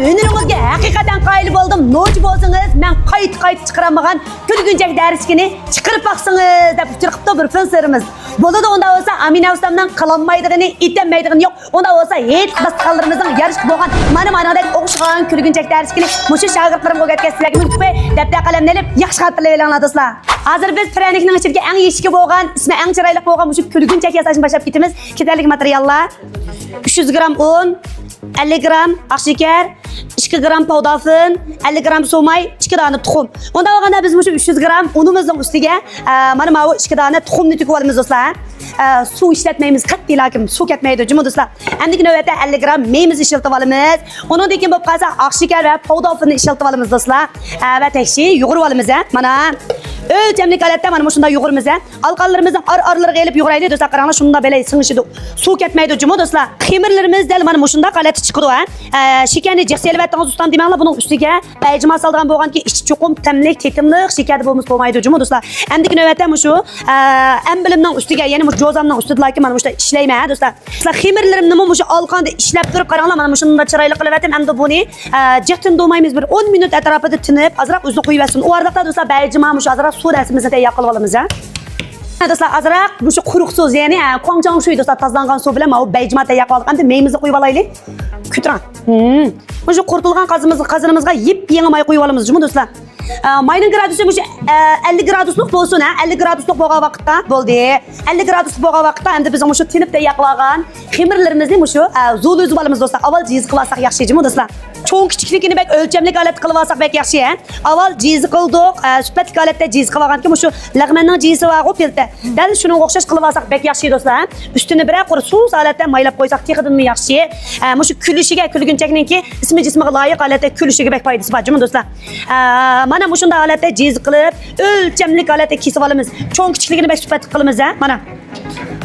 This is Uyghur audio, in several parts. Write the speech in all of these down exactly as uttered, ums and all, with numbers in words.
ھۈنىرىڭىزگە ھەقىقەتەن قايىل بولدۇم. نوچى بولسىڭىز، مەن قايتا-قايتا چىقىرالمىغان كۈلگۈنچەك دەرسلىكىنى چىقىرىپ باقسىڭىز، دەپ ئۇچۇر قىپتۇ بىر فىلسىرىمىز. بولىدۇ، ئۇنداق بولسا، ئامىنە ئۇستامنىڭ قىلالمايدىغىنى، ئېتەلمەيدىغىنى يوق. ئۇنداق بولسا، ھېيت داستىخانلىرىمىزنىڭ يارىشىق بولغان مانا مانىڭدەك ئوخشىغان كۈلگۈنچەك دەرسلىكىنى مۇشۇ شاگىرتلىرىمغا ئۆگەتكەن سىلەرگىمۇ دەپتەر قەلەمنى ئېلىپ، ياخشى خاتىرىلەۋېلىڭلار، دوستلار. ھازىر بىز پىرەنىكنىڭ ئىچىدىكى ئەڭ يېشىكى بولغان، ئىسمى ئەڭ چىرايلىق بولغان مۇشۇ كۈلگۈنچەك ياساشنى باشلاپ كېتىمىز. كېتەرلىك ماتېرىياللار: ئۈچ يۈز گرام ئۇن، ئەللىك گرام ئاق شېكەر، ئىككى گرام پوۋداپىن، ئەللىك گرام سۇ ماي، ئىككى دانە تۇخۇم. ئۇنداق بولغاندا بىز مۇشۇ ئۈچ يۈز گرام ئۇنىمىزنىڭ ئۈستىگە، ئە، مانا ماۋۇ ئىككى دانە تۇخۇمنى تۆكۈپ ئالىمىز، دوستلار. ئە، سۇ ئىشلەتمەيمىز، قەتئىي لاكىم سۇ كەتمەيدۇ جۇمۇ، دوستلار. ئەمدىكى نۆۋەتتە ئەللىك گرام مېيىمىز ئىشلىتىپ ئالىمىز. ئۇنىڭدىن كېيىن بولۇپ قالسا ئاق شېكەر ۋە پوۋداپىننى ئىشلىتىپ ئالىمىز، دوستلار. ئە، ۋە تەكشى يۇغۇرۇپ ئالىمىز، ھە. مانا ئۆلچەملىك ھالەتتە مانا مۇشۇنداق يۇغۇرىمىز، ھە. ئالقانلىرىمىزنىڭ ئار-ئارىلىرىغا ئېلىپ يۇغۇرايلى، دوستلار. قاراڭلار، شۇنداق بەلەي سىڭىشىدۇ. سۇ كەتمەيدۇ جۇمۇ، دوستلار. خېمىرلىرىمىز دەل مانا مۇشۇنداق ھالەتتە چىقىدۇ، ھە. ئە، شېكەرنى جىق سېلىۋەتتىڭىز، ئۇستام، دېمەڭلار. بۇنىڭ ئۈستىگە بەيجىما سالىدىغان بولغانكى، ئىچى چوقۇم تەملىك، تېتىملىق شېكەردە بولمىسا بولمايدۇ جۇمۇ، دوستلار. ئەمدىكى نۆۋەتتە مۇشۇ، ئە، ئەمبىلىمنىڭ ئۈستىگە، يەنى مۇشۇ جوزامنىڭ ئۈستىدىلاكى مانا مۇشۇنداق ئىشلەيمەن، ھە، دوستلار. دوستلار، خېمىرلىرىمنىمۇ مۇشۇ ئالقاندا ئىشلەپ تۇرۇپ، قاراڭلار، مانا مۇشۇنداق چىرايلىق قىلىۋەتتىم. ئەمدى بۇنى، ئە، جىق تىندۇرمايمىز، بىر ئون مىنۇت ئەتراپىدا تىنىپ، ئازراق ئۆزىنى قويۇۋەتسۇن. ئۇ ئارىلىقتا، دوستلار، بەيجىما مۇشۇ ئازراق سۇ دەرسىمىزنى تەييار قىلىپ ئالىمىز، ھە. دوستلار، ئازراق مۇشۇ قۇرۇق سۇ، يەنى، ھە، كۇاڭچاڭشۈي، دوستلار، تازىلانغان سۇ بىلەن ماۋۇ بەيجىما تەييار قىلىۋالدۇق. ئەمدى مېيىمىزنى قويۇپ ئالايلى. كۆتۈرۈڭ. ھىم. مۇشۇ قۇرۇتۇلغان قازىمىز-، قازىنىمىزغا يېپيېڭى ماي قويۇپ ئالىمىز جۇمۇ، دوستلار. ئە، ماينىڭ گرادۇسى مۇشۇ، ئە، ئەللىك گرادۇسلۇق بولسۇن، ھە، ئەللىك گرادۇسلۇق بولغان ۋاقىتتا بولدى. ئەللىك گرادۇسلۇق بولغان ۋاقىتتا ئەمدى بىزنىڭ مۇشۇ تىنىپ تەييار قىلىۋالغان خېمىرلىرىمىزنى مۇشۇ، ئە، زۇۋۇلۇۋېتىپ ئالىمىز، دوستلار. ئاۋۋال جىزا قىلىۋالساق ياخشى جۇمۇ، دوستلار. چوڭ كىچىكلىكىنى بەك ئۆلچەملىك ھالەتتە قىلىۋالساق بەك ياخشى، ھە. ئاۋۋال جىزا قىلدۇق، ئە، سۈپەتلىك ھالەتتە جىزا قىلىۋالغاندىكىن مۇشۇ لەغمەننىڭ جىزىسى بارغۇ، پىلتە. دەل شۇنىڭغا ئوخشاش قىلىۋالساق بەك ياخشى، دوستلار، ھە. ئۈستىنى بىرەر قۇر سۇس ھالەتتە مايلاپ قويساق تېخىدىنمۇ ياخشى. ئە، مۇشۇ كۈلۈشىگە، كۈلگۈنچەكنىڭكى ئىسمى جىسمىغا لايىق ھالەتتە كۈلۈشىگە بەك پايدىسى بار جۇمۇ، دوستلار. ئە، مانا مۇشۇنداق ھالەتتە جىزا قىلىپ، ئۆلچەملىك ھالەتتە كېسىپ ئالىمىز. چوڭ كىچىكلىكىنى بەك سۈپەتلىك قىلىمىز، ھە، مانا.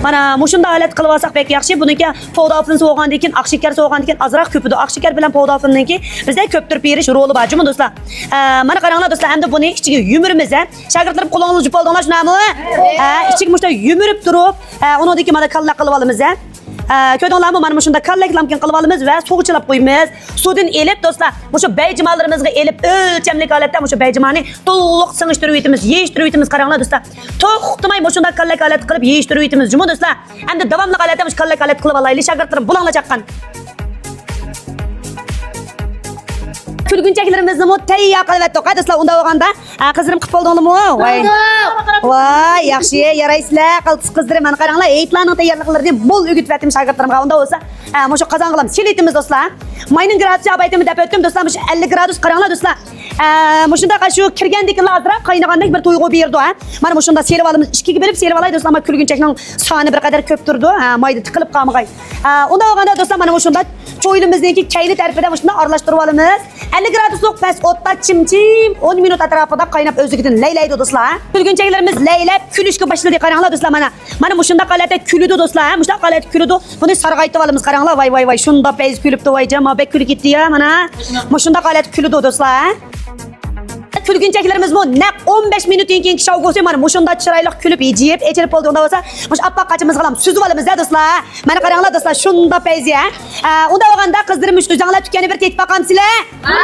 مانا مۇشۇنداق ھالەتتە قىلىۋالساق بەك ياخشى. بۇنىڭكى پوۋداپىنسى بولغاندىكىن، ئاق شېكەرسى بولغاندىكىن ئازراق كۆپىدۇ. ئاق شېكەر بىلەن پوۋداپىننىڭكى بىزدە كۆپتۈرۈپ بېرىش رولى بار جۇمۇ، دوستلار. ئە، مانا قاراڭلار، دوستلار، ئەمدى بۇنى ئىچىگە يۈمۈرىمىز، ھە. شاگىرتلىرىم، قولىڭىزنى جۇپ ئالدىڭلار، شۇنداقمۇ؟ ھە، ئىچىگە مۇشۇنداق يۈمۈرۈپ تۇرۇپ، ھە، ئۇنىڭدىن كېيىن مانا كاللەك قىلىۋالىمىز، ھە. ئە، كۆردۈڭلارمۇ؟ مانا مۇشۇنداق كاللەك لامكىن قىلىۋالىمىز ۋە سۇغا چىلاپ قويىمىز. سۇدىن ئېلىپ، دوستلار، مۇشۇ بەيجىمالىرىمىزغا ئېلىپ، ئۆلچەملىك ھالەتتە مۇشۇ بەيجىمانى تولۇق سىڭىشتۈرۈۋېتىمىز، يېيىشتۈرۈۋېتىمىز. قاراڭلار، دوستلار، توختىماي مۇشۇنداق كاللەك ھالەت قىلىپ يېيىشتۈرۈۋېتىمىز جۇمۇ، دوستلار. ئەمدى داۋاملىق ھالەتتە مۇشۇ كاللەك ھالەت قىلىپ ئالايلى، شاگىرتلىرىم، بۇلاڭلار چاققان. كۈلگۈنچەكلىرىمىزنىمۇ تەييار قىلىۋەتتۇق، ھە، دوستلار. ئۇنداق بولغاندا، ھە، قىزلىرىم، قىلىپ بولدۇڭلارمۇ؟ ۋاي. ۋاي، ياخشى، يارايسىلەر، قالتىس قىزلىرىم. مانا قاراڭلار، ھېيتلارنىڭ تەييارلىقلىرىنى مول ئۆگىتىۋەتتىم شاگىرتلىرىمغا. ئۇنداق بولسا، ھە، مۇشۇ قازانغىلام سېلىۋېتىمىز، دوستلار. ماينىڭ گرادۇسى ئاپايتىم دەپ ئۆتتۈم، دوستلار. مۇشۇ ئەللىك گرادۇس، قاراڭلار، دوستلار. ھە، مۇشۇنداق شۇ كىرگەندىكىنلا ئازراق قاينىغاندەك بىر تۇيغۇ بېرىدۇ، ھە. مانا مۇشۇنداق سېلىۋالىمىز. ئىككىگە بۆلۈپ سېلىۋالاي، دوستلار. مانا كۈلگۈنچەكنىڭ سانى بىر قەدەر كۆپ تۇرىدۇ، ھە، مايدا تىقىلىپ قالمىغاي. ھە، ئۇنداق بولغاندا، دوستلار، مانا مۇشۇنداق چويلىمىزنىڭكى كەينى تەرىپىدە مۇشۇنداق ئارىلاشتۇرۇۋالىمىز. ئەللىك گرادۇسلۇق پەس ئوتتا چىم-چىم ئون مىنۇت ئەتراپىدا قايناپ ئۆزلۈكىدىن لەيلەيدۇ، دوستلار. كۈلگۈنچەكلىرىمىز لەيلەپ كۈلۈشكە باشلىدى. قاراڭلار، دوستلار، مانا. مانا مۇشۇنداق ھالەتتە كۈلىدۇ، دوستلار، ھە؟ مۇشۇنداق ھالەتتە كۈلىدۇ. بۇنى سارغايتىۋالىمىز، قاراڭلار. ۋاي، ۋاي، ۋاي، شۇنداق پەيزى كۈلۈپتۇ، ۋاي جان، بەك كۈلكە كېتىدۇ يا، مانا. مۇشۇنداق ھالەتتە كۈلىدۇ، دوستلار، ھە؟ كۈلگۈنچەكلىرىمىزمۇ نەق ئون بەش مىنۇتتىن كېيىنكى شاۋگۇسى مانا مۇشۇنداق چىرايلىق كۈلۈپ، ھىجىيىپ، ئېچىلىپ بولدى. ئۇنداق بولسا، مۇشۇ ئاپئاق قاچىمىزغىلا سۈزۈۋالىمىز، ھە، دوستلار. مانا قاراڭلار، دوستلار، شۇنداق پەيزى، ھە. ئە، ئۇنداق بولغاندا، قىزلىرىم، مۇشۇ ئۆزۈڭلار تۈككەننى بىر تېتىپ باقامسىلەر؟ ھە،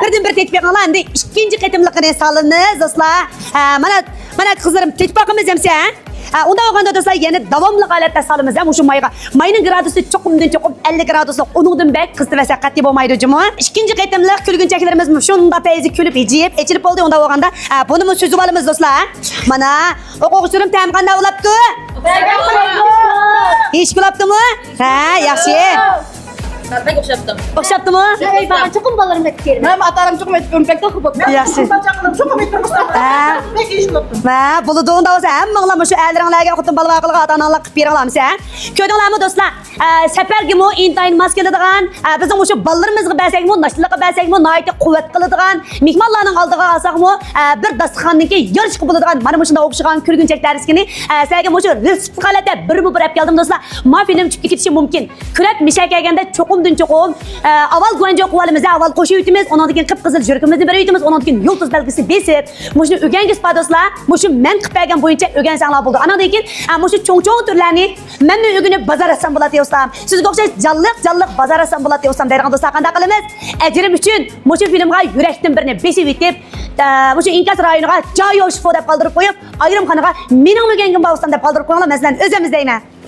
بىردىن بىر تېتىپ بېقىڭلار، ئەمدى ئىككىنچى قېتىملىقىنى سالىمىز، دوستلار. ھە، مانا، مانا قىزلىرىم، تېتىپ باقىمىز ئەمسە، ھە؟ ھە، ئۇنداق بولغاندا، دوستلار، يەنە داۋاملىق ھالەتتە سالىمىز، ھە، مۇشۇ مايغا. ماينىڭ گرادۇسى چوقۇمدىن چوقۇم ئەللىك گرادۇسلۇق، ئۇنىڭدىن بەك قىزىتىۋەرسەك قەتئىي بولمايدۇ جۇمۇ. ئىككىنچى قېتىملىق كۈلگۈنچەكلىرىمىزمۇ شۇنداق پەيزى كۈلۈپ، ھىجىيىپ، ئېچىلىپ بولدى. ئۇنداق بولغاندا، ھە، بۇنىمۇ سۈزۈۋالىمىز، دوستلار، ھە؟ مانا، ئوقۇغۇچىلىرىم، تەمى قانداق بولاپتۇ؟ يېيىشكە بولاپتۇمۇ؟ ھە، ياخشى. بەك ئوخشاپتۇ. ئوخشاپتىمۇ؟ چوقۇم بالىلىرىم ئېتىپ كەلدى. مەن ئاتا-ئانام چوقۇم ئېتىپ كەلدى. ياخشى. ھە. ھە، بولىدۇ، ئۇنداق بولسا ھەممىڭلار مۇشۇ ئەرلىرىڭلارگە خوتۇن بالا بار قىلغان ئاتا-ئاناڭلار قىلىپ بېرىڭلار ئەمسە. كۆردۈڭلارمۇ دوستلار؟ ئە، سەپەرگىمۇ ئىنتايىن ماس كېلىدىغان، ئە، بىزنىڭ مۇشۇ بالىلىرىمىزغا بەرسەكمۇ، ناشتىلىققا بەرسەكمۇ ناھايىتى قۇۋۋەت قىلىدىغان، مېھمانلارنىڭ ئالدىغا ئالساقمۇ، ئە، بىر داستىخاننىڭكى يارىشقا بولىدىغان مانا مۇشۇنداق ئوخشىغان كۈلگۈنچەك دەرسلىكىنى، ئە، سىلەرگە مۇشۇ رېتسېپلىق ھالەتتە بىرمۇ بىر ئەپ كەلدىم دوستلار. ما فىلىم چۈشۈپ كېتىشى مۇمكىن. كۈرەپ مىشە كەلگەندە چوقۇم ئاندىن چوقۇم، ئە، ئاۋۋال گۇەنجۇ قىلىۋالىمىز، ئاۋۋال قوشۇۋېتىمىز، ئۇنىڭدىن كېيىن قىپقىزىل يۈرىكىمىزنى بېرىۋېتىمىز، ئۇنىڭدىن كېيىن يۇلتۇز بەلگىسىنى بېسىپ، مۇشۇنى ئۆگەنگۈسى بار دوستلار، مۇشۇ مەن قىلىپ بەرگەن بويىچە ئۆگەنسەڭلار بولىدۇ. ئانىڭدىن كېيىن، ئە، مۇشۇ چوڭ-چوڭ تۈرلەرنى مەنمۇ ئۆگىنىپ بازار ئاچسام بولاتتى ئۇستام. سىزگە ئوخشاش جانلىق، جانلىق بازار ئاچسام بولاتتى ئۇستام دەيدىغان دوستلار قانداق قىلىمىز؟ ئەجرىم ئۈچۈن مۇشۇ فىلىمغا يۈرەكتىن بىرنى بېسىۋېتىپ، ئە، مۇشۇ ئىنكاس رايونىغا جايوشفو دەپ قالدۇرۇپ قويۇپ، ئايرىم خانىغا مېنىڭ ئۆگەنگۈم بار ئۇستام دەپ قالدۇرۇپ قويۇڭلار، مەن سىلەرنى ئۆزۈم ئىزدەيمەن.